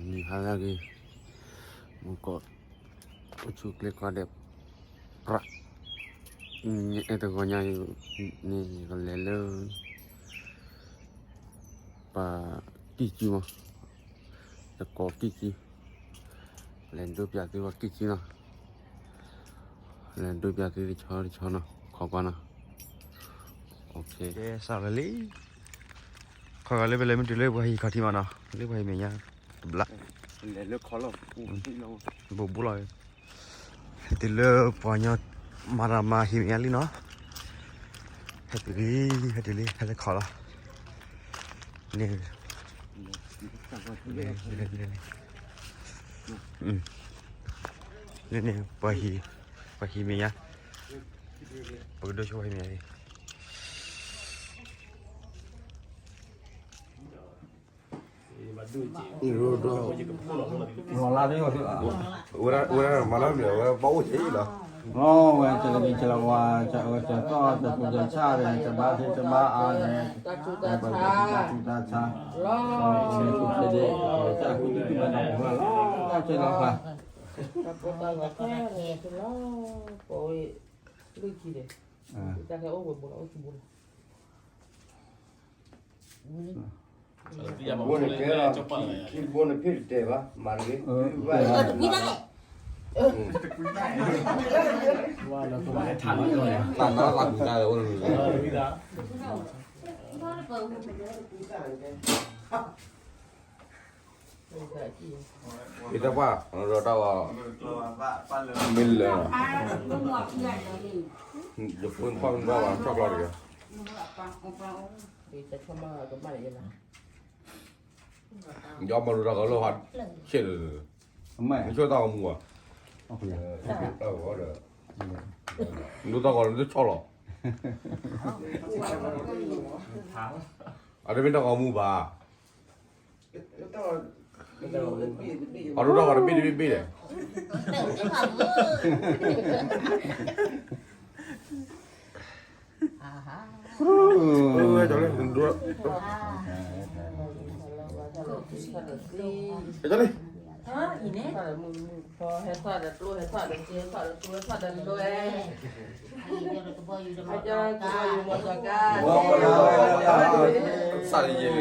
နံၤဟါလၢအဂ့ၤ, မူကီၢ်, အိၣ်ဆူၣ်အိၣ်ချ့ကိးဂၤဒဲး, ပြး, အဲၣ်တဂီၤညါအံၤန့ၣ် ယကလဲၤလၢ ပှၤကံၢ်ကံမး, တကိးကံၢ်ကံ, လဲၤဒိပၠးသုပှၤကံၢ်ကံနီၤ, လဲၤဒိပၠးသုတဆီတဆီနီၤ, ခိးကွၢ်နီၤ, ကဲ စးလၢလံ ခီဂာ်လၢပလဲၤမ့ၢ်တုၤလၢပှၤဟံၣ်ခီၣ်ထံးမးနီၤ, လၢပှၤဟံၣ်မဲာ်ညါတဘျီ, ဘူးဘူးလီၤ, ဟဲတုၤလၢပှၤကညီမၤတၢ်မၤဟံၣ်မဲာ်ညါလံနီၤ, ဟဲတုၤလံ, ဟဲတုၤလံ, ဟဲလၢခီၣ်လီၤ, န့ၣ်, န့ၣ်, န့ၣ်, ပှၤဟံၣ်, ပှၤဟံၣ်မဲာ်ညါ, ပကဒိဆိပှၤဟံၣ်မဲာ်ညါလံ လီၤလၢဒ်အံၤ, ဝဲမၤလၢမ့ၢ်ဝဲဘၣ်အိၣ်ဆံးလီၤ, လီၤဝဲကလမံၤကလဝါ, ကဝဲကသီၣ်, ကကူကဆၣ်ဒီး ကဘါသ့ကဘါအါန့ၣ်, တၢ်ဆူးတၢ်ဆါ, လီၤ, ဆဲးဒ့, ဆဲးဒ့, ဆဲးလီၤ, ပဝဲလွံၢ်ခံဒီး, တၢ်ခဲအိၣ်ဝဲဘိလီၤ, အိၣ်ခံဘိလီၤ. ဘိန့ၣ်ကဲလီၤ, ခံဘိန့ၣ်ဖ့ၣ်တတဲာ်ဘၣ်, မၤတဂ့ၤ, တၢ်နီၢ်သးကူတၢ်အိၣ်လၢ ယတပှၢ်, ဒီးတၢ်ဂီၤ, မ့ၢ်လၢ, ယဖိခွါမ့ၢ်ဘၣ်ဝဲ ဆီၣ်ကျီတဂ့ၤ, ယမၤဒိၣ်တၢ်ဂီၤလၢဟး, ဆဲးလၢ, မ့ၢ်ဆိၣ်တၢ်ဂီၤမူဘၣ်, ဒိၣ်တၢ်ဂီၤလၢတဆီၣ်လီၤ, အတမ့ၢ်တၢ်ဂီၤမူဘၣ် အဒိၣ်တၢ်ဂီၤတဘ့ၣ်တဘ့ၣ်ဘ့ၣ်ဒီး, ဟဲထီၣ်ဒီးကျိ ဟဲထီၣ်ဒီးစ့ ဟဲထီၣ်ဒီးကျိ ဟဲထီၣ်ဒီးလွ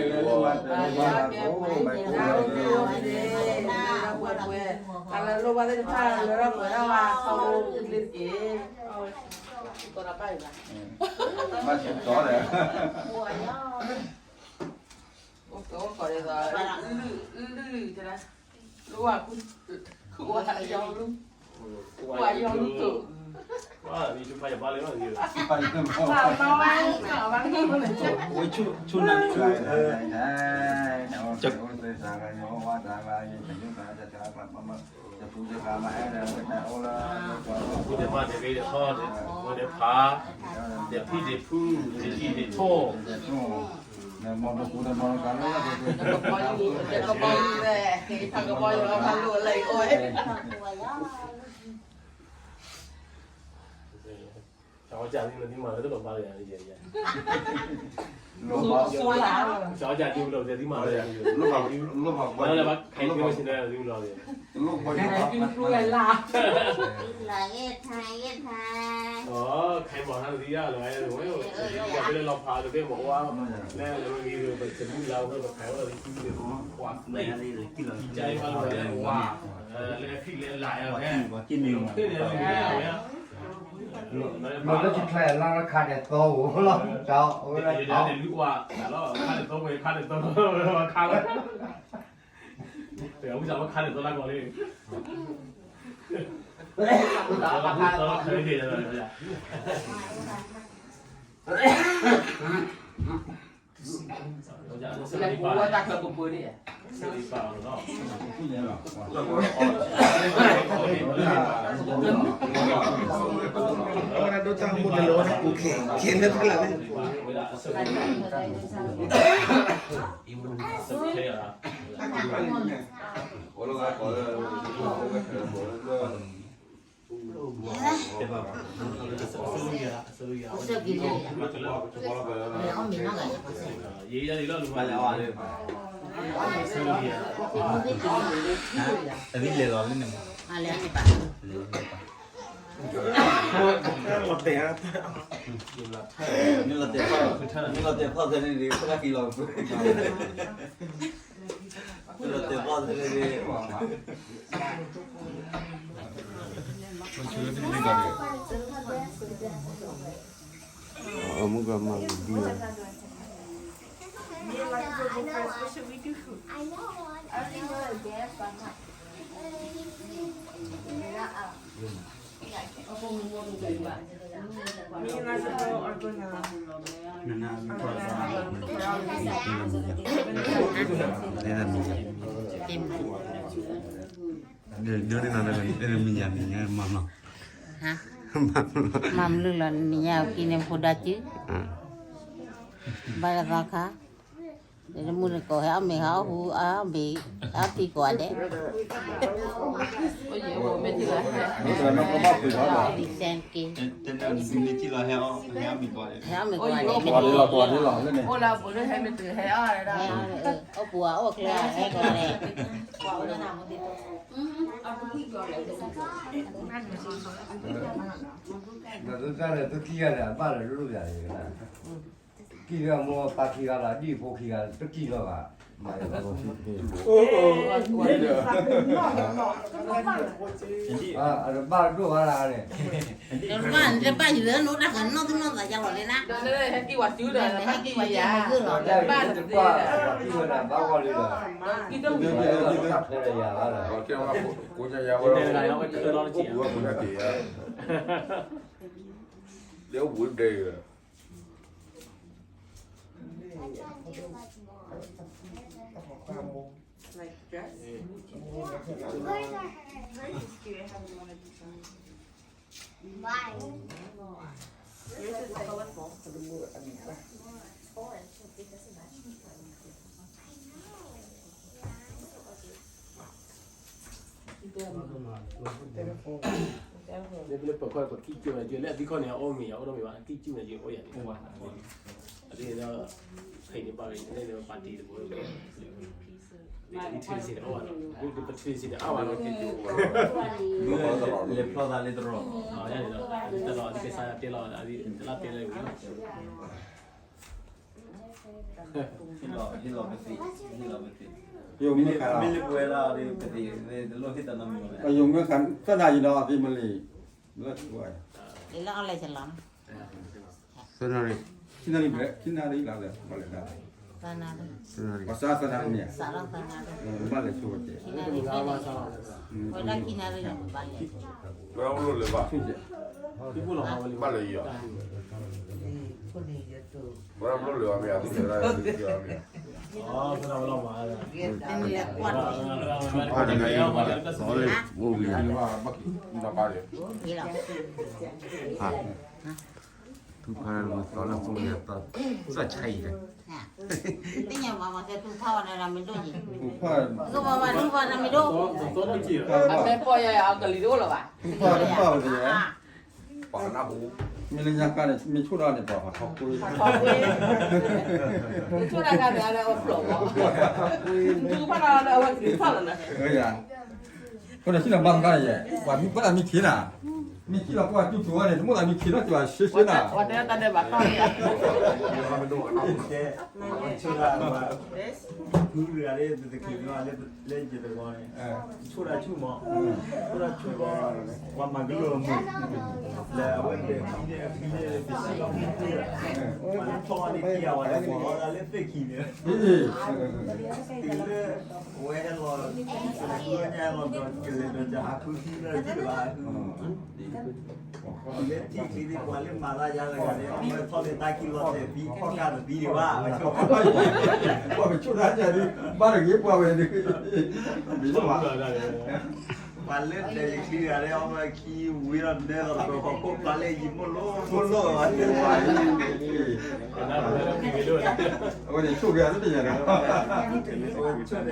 ဲၢ် စးလံယဲလံလီၤ, ဘၣ်ဆၣ်တီဒီး, လူဝါ, လူဝါယီလူ, လူဝါယီလူတူ, ဝဲဆူနၤလံ, ပူၤဒဲးမၤဒဲးဂ့ၤဒဲးထီၣ်, ဝဲဒဲးဖး, ဒဲးဖံးဒဲးဖု, ဒဲးအံၤဒဲးထီၣ် လၢခံလၢလၢ်လီၤခါဒဲးသီဧိၤလီၤ, တၢ်ဝဲလၢခါဒဲးသီဝဲခါလီၤ, တၢ်ဝဲခါဒဲးသီလၢကီၢ်လံ, တၢ်ဝဲခါဒဲးသီလၢကီၢ်လံ လၢပဝဲတၢ်ချၢပပှဲၤန့ၣ်, အဝဲဒၣ်ဒိၣ်တၢ်မူတလၢဝဲဒၣ်ပူၤခဲခဲလၢာ်ဖဲလၢာ်န့ၣ်, အသံလဲၤလီၤလၢန့ၣ်မး, လဲၤလီၤလၢန့ၣ်ပၢ်, မ့ၢ်လီၤတဲာ်ဖီၣ်, မ့ၢ်လီၤတဲာ်ဖီၣ်ဖဲန့ၣ်ဒ် ဖိၣ်ဃဲက့ၤလီၤပှဲၤ, မ့ၢ်လီၤတဲာ်ဖီၣ်ဖဲန့ၣ်ဒ် အမုၢ်ကမၤဒ် ဒ်န့ၣ် မံၤညါ မံၤညါ မၤမၤ, မၤမနုၤလီၤ နံၤညါအကံန့ၣ် ဖိဒါစု, ဘၣ်လၢသီခါ, မုၢ်နကိးဟဲအီၣ်မ့ၤဟဲအီၣ်ဟူအါဘ့ၣ်, အါပံၤကိးဂၤဒဲး, ဒ်စဲက့, ဟဲအီၣ်မ့ၤကိးဂၤဒဲး, အိၣ်လၢပူၤလၢဟဲမ့ၢ်တုၤဟဲအီၣ်, အိၣ်ပူၤအအိၣ်ချၢဟဲကိးဂၤဒဲး ဒီးသုတၢ်ဒီးသုခံဂၤဒီး အဘၣ်လၢလိၣ်ယၤန့ၣ်, ခံဂၤမိၢ်ပၢ်ခံဂၤလီၤ ဒ်ဖိခံဂၤလီၤ မၤယၤ, အတဘၣ်ဒိၣ်ဘၣ်လၢန့ၣ်, တဘၣ် တဘၣ်ယၤလၢနအိၣ်တၢ်ကနီၢ်သူၣ်နီၢ်သးယါလီၤလံနၤ, ဟဲက့ၤဝဲတၢ်မၤဂ့ၢ်လီၤ, တဘၣ်တဘၣ်, တဘၣ်ယၤလၢ လၢအိၣ်ဘူးဒဲး, လၢပခွါပကံၣ်ကၠိၣ်န့ၣ် လၢအသံခီန့ၣ် အအိၣ်မ့ၢ်ယၤ အိၣ်ဒီးမ့ၢ်ဘၣ် ကံၣ်ကၠိၣ်န့ၣ် ယအိၣ်ယၤန့ၣ် အဒ်န့ၣ်ဒီး ဖဲန့ၣ်ဘၣ်ဂ့ၤ န့ၣ်ဒီးပာ်တ့ၢ်တဘိ ပထံၣ်စ့ၢ်န့ၣ် အဝဲ ပထံၣ်စ့ၢ်န့ၣ် အဝဲ လဲၤဖျီသးလၢတရီ, တရီ အကစၢ်တဲလီၤ တလါတဲလီၤ ဟ့ၣ်လီၤပသံး, ဟ့ၣ်လီၤပသံး, မ့ၢ်လၢပဝဲဒၣ်ဒီး ပသံးတလိၣ်ဟ့ၣ်တၢ်နီတမံၤဘၣ်, ယိၤမ့ၢ်ခါသနာ်ယံၤဒီး အသံမလံၤ, လၢ သၢနၣ်ရံၣ်, ခံနၣ်ရံၣ်ဘျဲၣ်, ခံနၣ်ရံၣ်လီၤ, သၢနၣ်ရံၣ်, ပှၤစးသၢနၣ်ရံၣ်မ့ၢ်ဧါ, ဘၣ်လဲၤဆိကတၢၢ်, ဝဲဒၣ်ခံနၣ်ရံၣ်လီၤ ဘၣ်လဲၤ, ဘၣ်လဲၤယံၤ, ဘၣ်လဲၤယံၤ, ဘၣ်လဲၤယံၤ, ထူဖးလၢသီလၢဖူန့ၣ် သီဆါအံၤဒီး, သီဖး, ထူဖးတဖၣ်ဝဲန့ၣ်, ပှၤနၢ်ဟူ, မ့ၢ်လၢညါကါန့ၣ် မ့ၢ်ဆိၣ်ဒၣ်န့ၣ် ပှၤထီၣ်ကွ့, မ့ၢ်ဆိၣ်ဒၣ်ခါန့ၣ် အဝဲဖျိးဘၣ်, ထူဖးလၢအဝဲကလုၢ်ထီၣ်လီၤန့ၣ် အဃိန့ၣ် ဟံၣ်လီၤဘၣ်သီခါန့ၣ်ယဲ, ပှၤမ့ၢ်ဘၣ်သးမံခ့နၤ, မ့ၢ်ခ့လီၤပှၤကၠူကၠူဝဲန့ၣ် တမိၣ်သးမံခ့နီတစဲးဆှၢနၤ, ဝဲတဲတၢ်ဒဲးဘးထီၣ်န့ၣ်, ဖုဂၤလၢတသ့ၣ်ညါလၢယတဂီၤန့ၣ်, ဆိၣ်တၢ်ဆူၣ်မး, ဆိၣ်တၢ်ဆူၣ်ဒီး ပှၤမၤကလုၢ်အမုာ်, လၢအဝဲဒီးခံန့ၣ်အခံန့ၣ် တဆံလီၤမုၢ်ပှၢ်, ပှၤလၢထီၣ်န့ၣ်ခံဂၤဝဲလၢပှၤလီၤဒၣ်လၢသ့ၣ်ခံန့ၣ် တုၤလၢ အဝဲဟဲလီၤ, ကလဲၤဒီးဟးဃုသံလၢတဘၣ်, တုၤလၢထံၣ်ချံသ့ၣ်ပှၤလၢမၤတၢ်ယါတဂၤန့ၣ် အဝဲထီၣ်လၢတၢ်ခံလီၤတဲာ်သံ ခီၣ်ခါတသံဒံးဘၣ်, ပှၤကဆိၣ်တၢ်ကၢ်ဒံး ဘၣ်တဂ့ၤပှၤဝဲဒၣ်, ပှၤလၢတဲာ်ချံဂၤန့ၣ် အဝဲခံဝံၤဒီးနဲဒီးတဘျီ ပှၤကိးပှၤလၢယံၤမိၢ်လိၣ်မိၢ်လိၣ်, အဝဲန့ၣ်ဆိၣ်က့ၤအသးတယၤဒီး,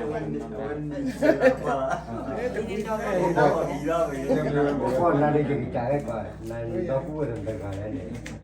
အဝဲန့ၣ် အဝဲန့ၣ် အဝဲန့ၣ် ပကွၢ်နၤဒီးယကစၢ်ဟဲကွၢ် နၤန့ၣ်ဒီပုၢ်ဝဲၢ်တဂၤလဲၣ်န့ၣ်